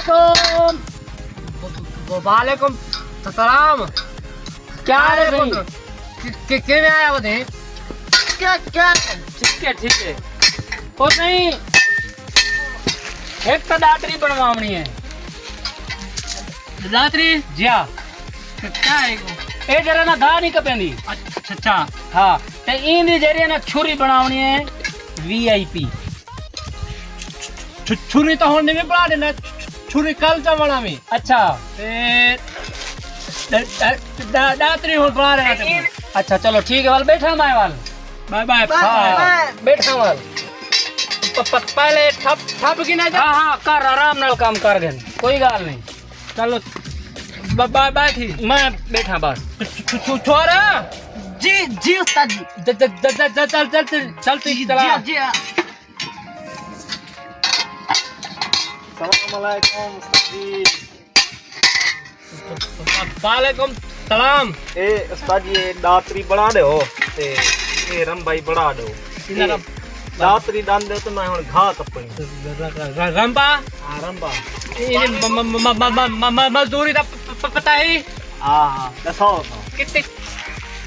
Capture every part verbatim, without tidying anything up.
علیکم۔ وعلیکم السلام۔ کیا حال ہے سائیں؟ کہ، کہ، کیویں آیا ودے؟ کیا، کیا؟ ٹھیک ہے، ٹھیک ہے۔ او سائیں، ہک تاں ݙاتری بݨواوݨی ہے۔ ݙاتری؟ جی ہا۔ کیا ہے کو؟ اے ذرا نا گھا نہیں کپیندی۔ اچھا، اچھا۔ ہا، تے ایندی جیڑھی ہے نا چھری بݨاوݨی ہے وی آئی پی۔ چھ-، چھری تاں ہݨ نہیں بݨا ݙینا، چھ-، چھری کل چا بݨاویں۔ اچھا۔ تے ݙ-، ݙ-، ݙ-، ݙاتری ہݨ بݨا ݙینا تے۔ اچھا، چلو ٹھیک ہے، ول ٻیٹھاں میں ول۔ Bye bye. ہا، بائے۔ ٻیٹھاں ول۔ پ-، پ-، پہلے تھپ، تھپ گھن آ جا۔ ہا، ہا، کر آرام نال کم کر گھن۔ کوئی ڳالھ نہیں۔ چلو، ب-، ب-، بائے تھی۔ میں ٻیٹھاں بس۔ چھ-، چھ-، چھ-، چھوڑا۔ جی، جی استاد جی۔ چل، چل، چل، چل، چل، چل، چل، چل، جی، چلا۔ جی، جی۔ السلام علیکم استاد جی۔ وعلیکم السلام۔ اے استاد جی، اے ݙاتری بݨا ݙیو تے اے رمبا ہی بݨا ݙیو۔ اے ݙاتری ݙن ݙیو تے میں ہݨ گھا کپݨی۔ ر-، ر-، ر-، رمبا؟ ہا، رمبا۔ اے م-، م-، مزدوری دا پ-، پ-، پتہ ہے؟ ہا، ہا، ݙساؤ تو۔ کتنے؟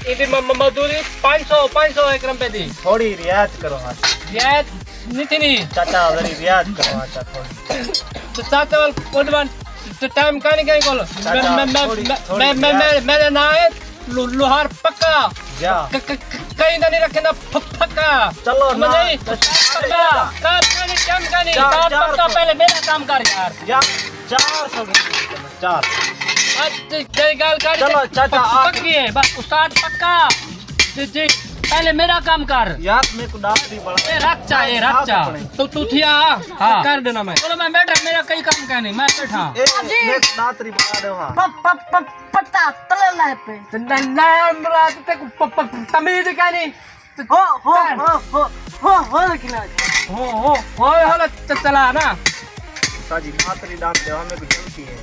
اے دی م-، م-، مزدوری پنج سو، پنج سو ہک رمبے دی۔ تھوڑی رعایت کرو ہا۔ رعایت؟ نہیں تھی نہیں۔ چاچا، ذری رعایت کرو، اچھا، تھوڑی۔ تو چاچا، ول گڈ ون، تو ٹائم کائنی کہیں کول۔ چاچا، میں، میں، میں، تھوڑی، میں، تھوڑی میں، میں، رعایت۔ میں، میرا ناں ہے لو-، لوہار پکا۔ جا۔ ک-، ک-، ک-، کہیں دا نہیں رکھیندا پھ-، پھکا۔ چلو، سمجھ نا، آئی؟ چاچا، پکا۔ کار کائنی، ٹائم کائنی۔ چار، کار چار پکا، سو۔ پہلے میرا کام کر یار۔ جا، چار سو۔ چار۔ اڄ تے جیڑھی ڳالھ کر چلو، چاچا، پک-، آ۔ پکی ہے، بس استاد پکا۔ جی، جی، پہلے میرا کام کر۔ یار، میرے کو ڈانٹ نہیں پڑا۔ اے رکھ چا، اے رکھ چا۔ تو، تو تھی آ، ہاں۔ کر ݙینا میں۔ چلو، میں ٻیٹھاں، میرا کئی کم کائنی، میں ٻیٹھاں۔ اے، جی۔ میرے کو ݙاتری بݨا ݙیو ہا۔ پ-، پ-، پ-، پتا تلے لائے پے۔ نہ، نہ، مراد تے کو پ-، پ-، تمیز کائنی۔ ہو، ہو، ہو، ہو، ہو، ہو، کنا۔ ہو، ہو، ہو، ہو، چ-، چلا نا۔ ساجی ݙاتری ݙات ݙیو، میکوں جلدی ہے۔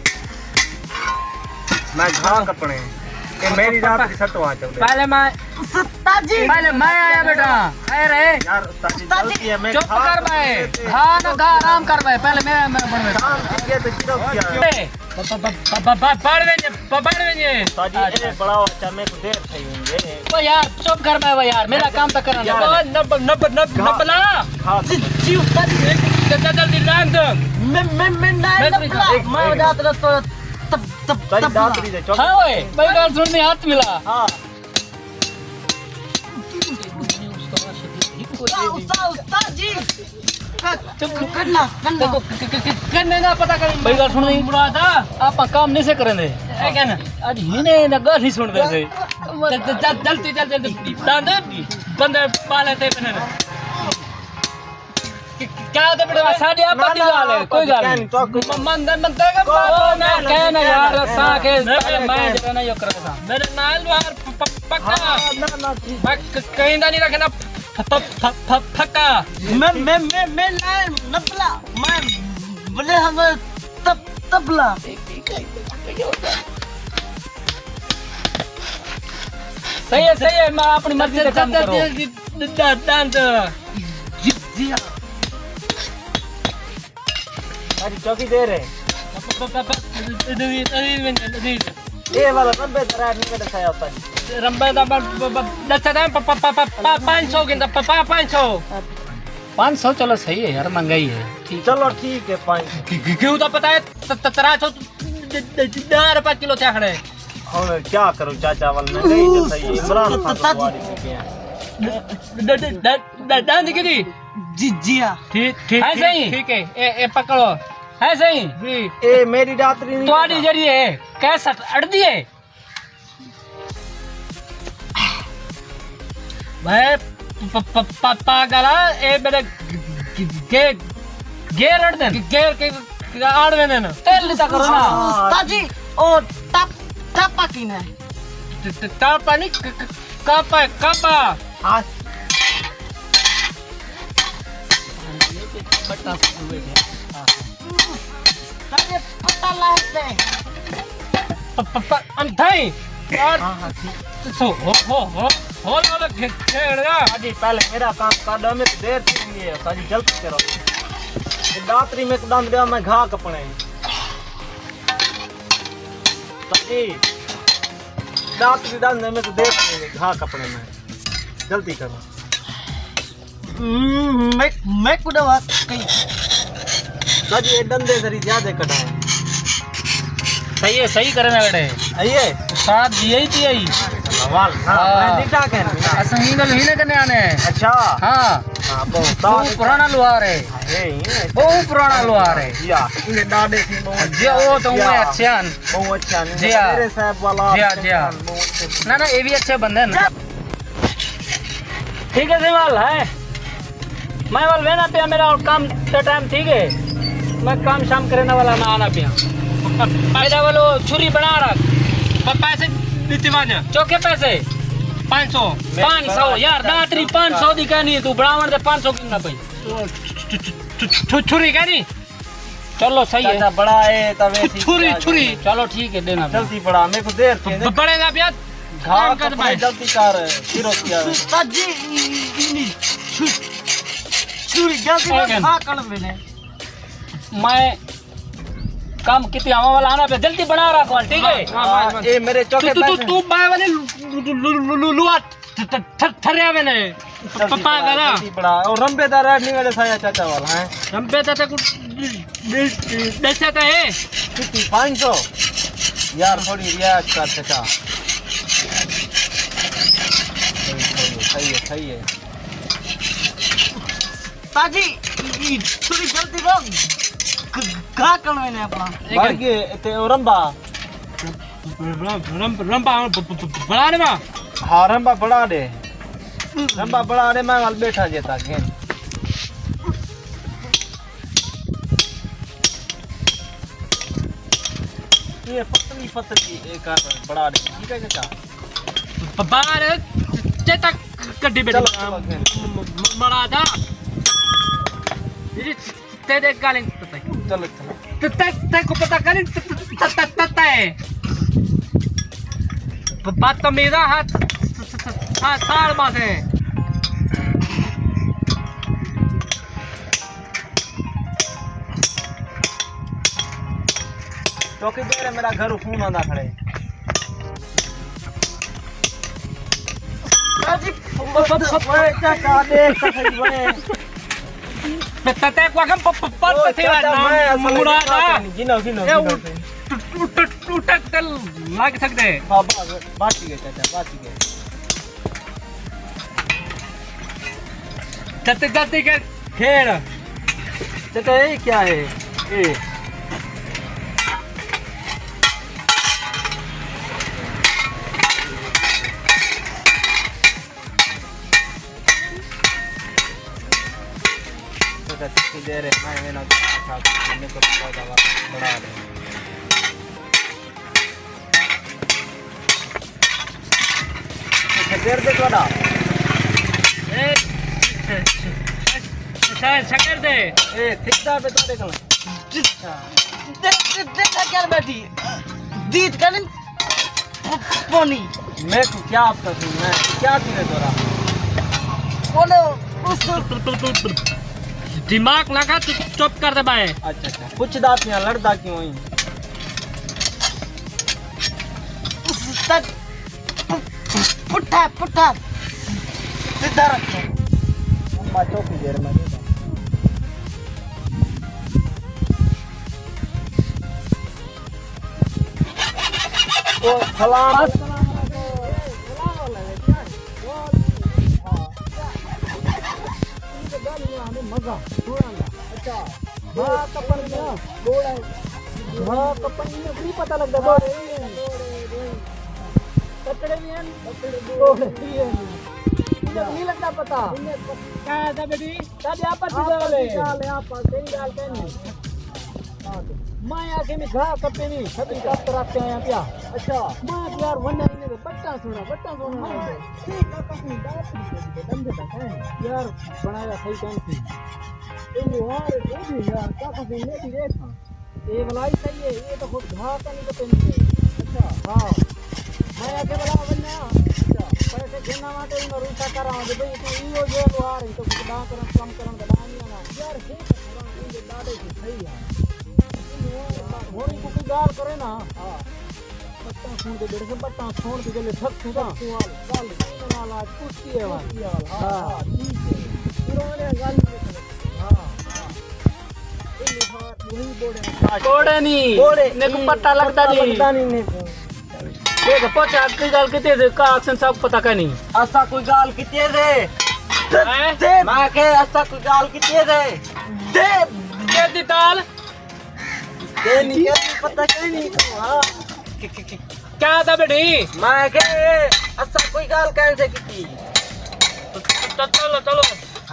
میں گھا کپݨے۔ اے میری ݙاتری سٹو آ چاہندے۔ پہلے میں استاد جی۔ پہلے میں آیا بیٹا۔ خیر ہے۔ یار استاد جی، استاد جی، غلطی ہے، میں چپ کر بھائی۔ ہاں نا، گھا آرام کر بھائی۔ پہلے میں، میں بݨ بیٹھا۔ کام کیتے تے کیڑا کیا ہے؟ ب-، ب-، ب-، ب-، ب-، بڑھ ونڄے، ب-، بڑھ ونڄے۔ ساجی، اچھا۔ اے بڑا اچھا، میکوں دیر تھئی ہوئی ہے۔ او یار، چپ کر میں، او یار، میرا کام تاں کرݨ ݙے۔ یار۔ او نب، نب، نب، گھا، نبلا۔ گھا۔ جی، جی، استاد جی۔ جلدی، جلدی، جلدی، لان دو۔ میں، میں، میں، نہ میں نبلا۔ ایک، میں ایک۔ رات رات تو تب، تب، ساجی، تبلا۔ ݙاتری دے چوک۔ ہاں اوئے، بھائی ڳالھ سݨ، ہتھ ملا۔ ہاں۔ استاد، استاد، استاد جی۔ چپ۔ کرنا، کرنا۔ ک-، ک-، ک-، ک-، کرنے نہ پتہ کریں۔ بھائی ڳالھ سݨ۔ مراد آ، آپاں کم نہیں سے کریں دے۔ اے کہنا، اڄ ہی نے نہ ڳالھ ہی سݨ دے سے۔ چل، چل، چل، جلدی، چل، جلدی۔ ݙاند بندے پالے تے بنے۔ کیا تے بیٹا، ساݙی آپاں دی ڳالھ ہے، کوئی ڳالھ نہیں۔ من، من، من، من، کوئی نہ، نہ، کہنا یار، اساں کے میں، میں، میں جڑا نہ یو کردا۔ میرے نال وار پ-، پ-، پکا۔ ہاں، نہ، نہ، ٹھیک۔ میں ک-، کہیں دا نہیں رکھنا پ-، پ-، پ-، پ-، پکا۔ میں، میں، میں، میں نال نبلا۔ میں بولے ہم تب-، تبلا۔ صحیح ہے، صحیح ہے، میں اپنی مرضی تے کم کرو۔ ڈ-، ڈ-، ڈ-، ڈ-، جی، جی۔ ساری چوکی دے رہے۔ اے والا رمبے دا راہ نہیں میرے سایا ہوتا جی۔ رمبے دا ب-، ب-، ب-، ڈچا دا پ-، پ-، پ-، پ-، پ-، پانچ سو گندا، پ-، پ-، پانچ سو۔ پانچ سو چلو صحیح ہے یار، مہنگائی ہے۔ ٹھیک۔ چلو ٹھیک ہے، پانچ سو۔ کی-، کی-، کیوں تو پتہ ہے، ت-، ت-، ترا سو ڈ-، ڈ-، ڈ-، ݙاہ روپے کلو تھیا کھڑے۔ ہݨ کیا کروں چاچا، ول مہنگائی تے صحیح، عمران خان کوں ݙواری چکے ہیں۔ ڈ-، ڈ-، ڈ-، ڈ-، ݙند کیتی؟ جی، جی ہاں۔ ٹھیک، ٹھیک، ہے ٹھیک، صحیح؟ ٹھیک ہے۔ اے، اے پکڑو۔ ہے صحیح؟ جی۔ اے میری ݙاتری نہیں تہاݙی ہے۔ جیڑھی ہے، کیسٹ اڑدی ہے؟ بھائی، پ-، پ-، پ-، پ-، پاگل آ، اے میرے گ-، گ-، گے-، گیر اڑدن۔ گیر کے آڑ ویندن۔ تیل لیتا کرو نا۔ استاد جی، او ٹپ، ٹپا کی نہ؟ ٹ-، ٹ-، ٹپا نہیں، ک-، ک-، کاپا ہے، کاپا۔ ہاں۔ بٹا سکول بیٹھے۔ ہاں۔ تاکہ پتہ لگ جائے۔ پ-، پ-، پ-، انتھائی۔ یار۔ ہاں، ہاں، ٹھیک۔ سو، ہو، ہو، ہو، ہو، ہو، ہو، کھے-، کھیڑ گا۔ ساجی، پہلے میرا کام کر ݙیو، میکوں دیر تھی ویندی ہے۔ ساجی، جلدی کرو۔ اے ݙاتری میکوں ݙند ݙیو، میں گھا کپݨے۔ جی، ݙات دی ݙند ہے، میکوں دیر تھی ویندی، گھا کپڑے میں۔ جلدی کرو۔ ہوں، میں، میکوں ݙوا کئی۔ ساجی، اے ݙندے ذری زیادہ کٹائے۔ صحیح ہے، صحیح کرے نہ بیٹے۔ آئیے؟ استاد جی، یہی تھی آئی۔ سوال، ہاں، ہاں۔ میں ݙٹھا کہہ رہا۔ اساں ہی ڳل ہی نہ کرنے آنے۔ اچھا۔ ہاں۔ ہاں، بہت تو پرانا لوہار ہے۔ اے، اے۔ بہت پرانا لوہار ہے۔ یا، انہیں ݙاݙے سی بہت جی، او تو یا۔ اچھے ہن۔ بہت اچھے ہن۔ جی ہاں۔ میرے صاحب والا جی ہاں، جی ہاں۔ بہت اچھے۔ نہ، نہ، اے وی اچھے بندے ہن۔ ٹھیک ہے، سی وال ہے۔ میں وال وینا پیا، میرا کم تے ٹائم تھی گئے۔ میں کم شام کرنے والا نہ آنا پیا۔ میرا والو چھری بنا رکھ۔ پ-، پیسے ݙتی ونڄ۔ چوکھے پیسے؟ پنج سو۔ پنج سو، یار، ݙات دی پنج سو دی کہنی، تو بݨاوݨ دے پنج سو کتنا پئی؟ چھ-، چھ-، چھ-، چھری کہنی؟ چلو، صحیح ہے۔ چاچا، بڑا ہے، تاں ویسی چھری، کیا چھری۔ چلو، ٹھیک ہے، ݙینا پیا۔ جلدی بڑا، میکوں دیر تھی ب-، بڑے دا پیا۔ گھا ٹائم کر کپڑے بھائی۔ جلدی کر، شروع کیا ہے۔ استاد جی، ای-، ای-، ای-، چھری، چھری جلدی اے بڑا، کن۔ گھا کݨ وینے۔ میں کم کیتے آواں والا آنا پیا، جلدی بݨا رہا کون، ٹھیک ہے؟ ہاں، ہاں، ہاں۔ اے میرے تو، چوکے تو، تو، پیسے۔ تو میں والے لو-، لو-، لو-، لو-، لو-، لو-، ٹھ-، ٹھ-، ٹھ-، ٹھریا ویلے۔ جلدی پپا بڑا، کرا۔ جلدی بڑا۔ او رمبے دا ریٹ نہیں میرے سایا چاچا والا، ہیں؟ رمبے دا تے کچھ ڈ-، ڈ-، ڈسے تے ہے۔ کتنی؟ پانچ سو؟ یار، تھوڑی رعایت کر چاچا۔ صحیح، صحیح ہے، صحیح ہے، صحیح ہے۔ تاجی، ای-، ای-، تھوڑی جلدی کرو۔ گ-، گھا کݨ وینے اپݨا۔ بڑھ ڳئے تے او رمبا۔ رم-، رم-، رمبا ب-، ب-، ب-، بڑا ݙے نا۔ ہاں، رمبا بڑا ݙے۔ رمبا بڑا ݙے، میں ول ٻیٹھا جے تک۔ یہ پتلی پتلی اے کر بڑا ݙے، ٹھیک ہے چچا؟ ب-، باہر چے تک کڈی بیٹھی۔ چلو، چلو، م-، م-، مڑا دا۔ تیݙے ڳالھیں کوں پتہ ہے۔ چلو، چلو۔ تے، تے، تیکوں پتہ کائنی، تے، تے، تے، تے، تے۔ ب-، بدتمیزا ہتھ، ہتھ ساڑ ماسے۔ چوکی دیر ہے، میرا گھر فون آندا کھڑے۔ جی، اوئے، چاچا، ݙیکھ تاں صحیح، اوئے۔ تے، تے، تے کو آکھاں پ-، پ-، پر اوئے، تے تھیوے چاچا، نام میں اصل وچ مڑا دا۔ چاچا نہیں، گنو، گنو، اے گنو۔ اٹ-، اٹ-، اٹ-، اٹک تے لڳ سڳدے۔ ہاں، بس، بچ ڳئے چاچا، بچ ڳئے۔ تے، تے، تے، تے، کھیڑ۔ چچا، اے کیا ہے؟ اے۔ چچا، چچی دے رہے، میں، میں نہ کھا، میں کو بڑا رہے۔ اچھا، دیر دے تہاݙا۔ اے، اچھا، شکر دے۔ اے، ٹھیک ٹھاک ہے تہاݙے کول؟ اچھا۔ دے، دے، دے، کیا بیٹھی؟ دیت کن پونی۔ میں کو کیا آپ کا سن، میں کیا تھی میں تورا؟ بولو، اس دماغ لگا تو چپ کر دے بھائی۔ اچھا، اچھا۔ پچھدا پیاں، لڑدا کیوں ہیں؟ اس تک پٹھا، پٹھا۔ سدھا رکھو۔ اما چوکی دیر میں دے۔ او سلام۔ السلام علیکم۔ ہاں، کپڑ دیا۔ ہاں، کپڑ نہیں، نہیں پتہ لگدا۔ کپڑے بھی ہیں، کپڑے بھی ہیں۔ نہیں لگدا پتہ۔ کیا ہے بیٹی؟ تاݙے آپس دی ڳالھ ہے۔ ڳالھ ہے، آپس، صحیح ڳالھ کہنی۔ میں آکھے میں گھا کپے نہیں، سبھی کپ رکھ کے آیا پیا۔ اچھا۔ میں آکھے یار، ونڄا انہیں دے بٹا سونا، بٹا سونا۔ میں ٹھیک ہے، پتہ نہیں، ڈاکٹر دے بندے دا کہیں۔ یار، بݨایا صحیح کم سی۔ اے لوہار ہے، وہ بھی یار، کیا کہیں، میں بھی دیکھاں۔ اے ولائی صحیح ہے، اے تو خود گھا کا نہیں تو پینی ہے۔ اچھا۔ ہاں۔ میں آکھے بلا ونڄا۔ اچھا۔ پیسے گھن آواں تے انہاں روسا کر آواں جو بھئی تو ایہو جے لوہار ہیں، تو کچھ ڈاں کرن، کم کرن دا ڈاں نہیں آنا۔ یار، ہک حیران ایں دے ݙاݙے کوں صحیح ہے۔ ہݨ کوں کوئی ڳالھ کرے نا۔ ہاں۔ سݨ تے ٻیٹھے سن، بٹاں سݨ تے جلے تھک سوں تاں۔ ول، ول۔ نال آج کشتی ہے ول۔ کشتی ہے ول، ہاں، ہاں۔ ہاں، ٹھیک ہے۔ پرانے گل ہی نہیں سمجھ۔ ہاں، ہاں۔ اے لوہار وہی بوڑے۔ کوڑے نہیں۔ کوڑے۔ میکوں پتہ لگدا نہیں۔ لگدا نہیں میکوں۔ دیکھ، پوچھ، اڄ کوئی ڳالھ کیتی ہے، کا آکھسن سب پتہ کائنی۔ اساں کوئی ڳالھ کیتی ہے؟ ہیں؟ میں کہ اساں کوئی ڳالھ کیتی ہے؟ دے۔ کیتی ڳالھ؟ کینی، کینی، پتہ کینی تو، ہاں۔ کیا تھا بیٹی؟ میں کہ اساں کوئی ڳالھ کہیں سے کیتی۔ چلو، چلو۔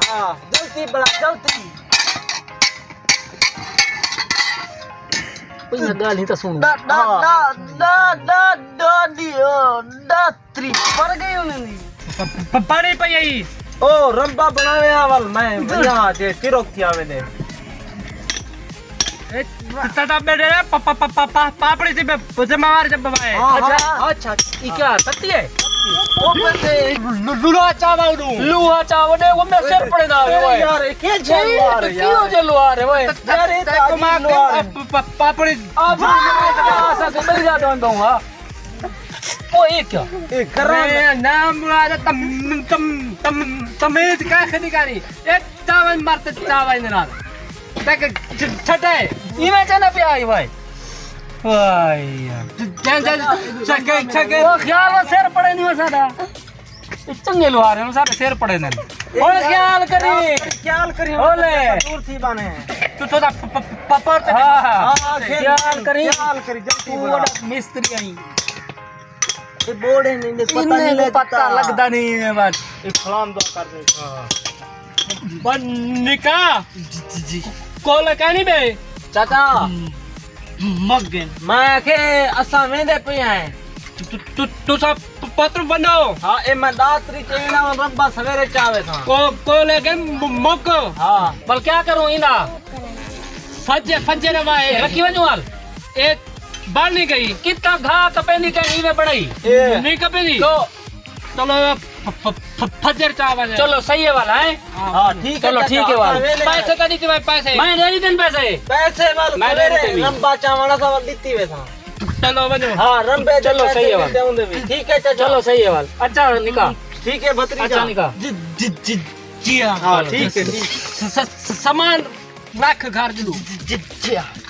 ہاں، جلدی بڑا، جلدی۔ کوئی نہ ڳالھ ہی تاں سݨ۔ ݙا، ݙا، ہاں۔ ݙا، ݙا، ݙا، ݙا، ݙا، ݙا، تری پر ڳئی انہاں دی۔ پ-، پ-، پاݨی پئی آئی۔ او رمبا بݨاوے آ ول میں ونڄاں جے چروک تھی آوے دے۔ اے تدا بیٹے پ-، پ-، پ-، پ-، پ-، پاپڑی سی بے ذمہ وار جب بوائے۔ ہاں، اچھا، ہاں۔ اچھا، ای کیا ستی ہے؟ او بندے لو-، لوہا چاوا اڈوں۔ لوہا چاوا نے، وہ میں سر پڑے نہ ہوئے۔ یار، اے کیا جی، یار، کیوں جے لوہا رہے ہوئے؟ یار، اے تے کو ماں لوہا رہے۔ پ-، پ-، پاپڑی آ جا، آ جا، سے مل جا دوں گا۔ او اے کیا؟ اے کرم۔ میں نام مراد تم، تم، تم، تمیز کیسے نہیں کری؟ اے چاون مرت چاون نال۔ تک چ-، چھٹے۔ ایویں چ نہ پیا ای بھائی۔ واہ یار۔ جن جن چھکے چھکے۔ او خیال وا سر پڑے نہیں ساڈا۔ اے چنگے لوہارے ہن ساڈے سر پڑے نے۔ ہن خیال کری۔ خیال کری ہن۔ اولے۔ دور تھی بانے۔ تو تو دا پ-، پ-، پ-، پر تے۔ ہاں، ہاں۔ ہاں، ہاں، خیال کری۔ خیال کری، جلدی تو بنا۔ وڈا مستری آئی۔ اے بوڑے نہیں، انہیں پتہ نہیں لڳدا۔ پتہ لڳدا نہیں ہے بس۔ اے فلان دعا کر دے۔ ہاں۔ بن نکا۔ جی، جی، جی۔ کول کائنی بے؟ چاچا۔ مگ۔ میں کہ اساں ویندے پئے ہیں۔ تو، تو، تو، تساں پ-، پتر ونڈو۔ ہاں، اے میں داتری چینا ربا سویرے چاوے تھا۔ کو-، کول ہے کہ م-، مک۔ ہاں۔ بل کیا کروں ایندا؟ فجر، فجر وائے، رکھی ونجو حال۔ اے بن نہیں گئی۔ کتا گھا کپے نہیں کہیں میں بڑائی۔ اے۔ نہیں کپے نہیں۔ تو چلو، پ-، پ-، پ-، فجر چا ونڄے۔ چلو، صحیح ہے والا، ہیں؟ ہاں، ٹھیک ہے، چلو، ٹھیک ہے والا۔ پیسے کدی چوائے پیسے؟ میں نہیں ݙیندن پیسے۔ پیسے وال میں نہیں ݙیندے۔ لمبا چاوݨا سا ول ݙتی ویساں۔ چلو، ونڄو۔ ہاں، رمبے دے چلو، پیسے صحیح ہے والا۔ ݙیندے ہوندے وی۔ ٹھیک ہے، چاچا۔ چلو، صحیح ہے والا۔ اچھا، نکا۔ ٹھیک ہے، بھتریجا۔ اچھا، نکا۔ جی، جی، جی، جی ہاں۔ ہاں، ٹھیک ہے، ٹھیک۔ س-، س-، س-، سامان رکھ گھر جلو۔ جی، جی، جی ہاں۔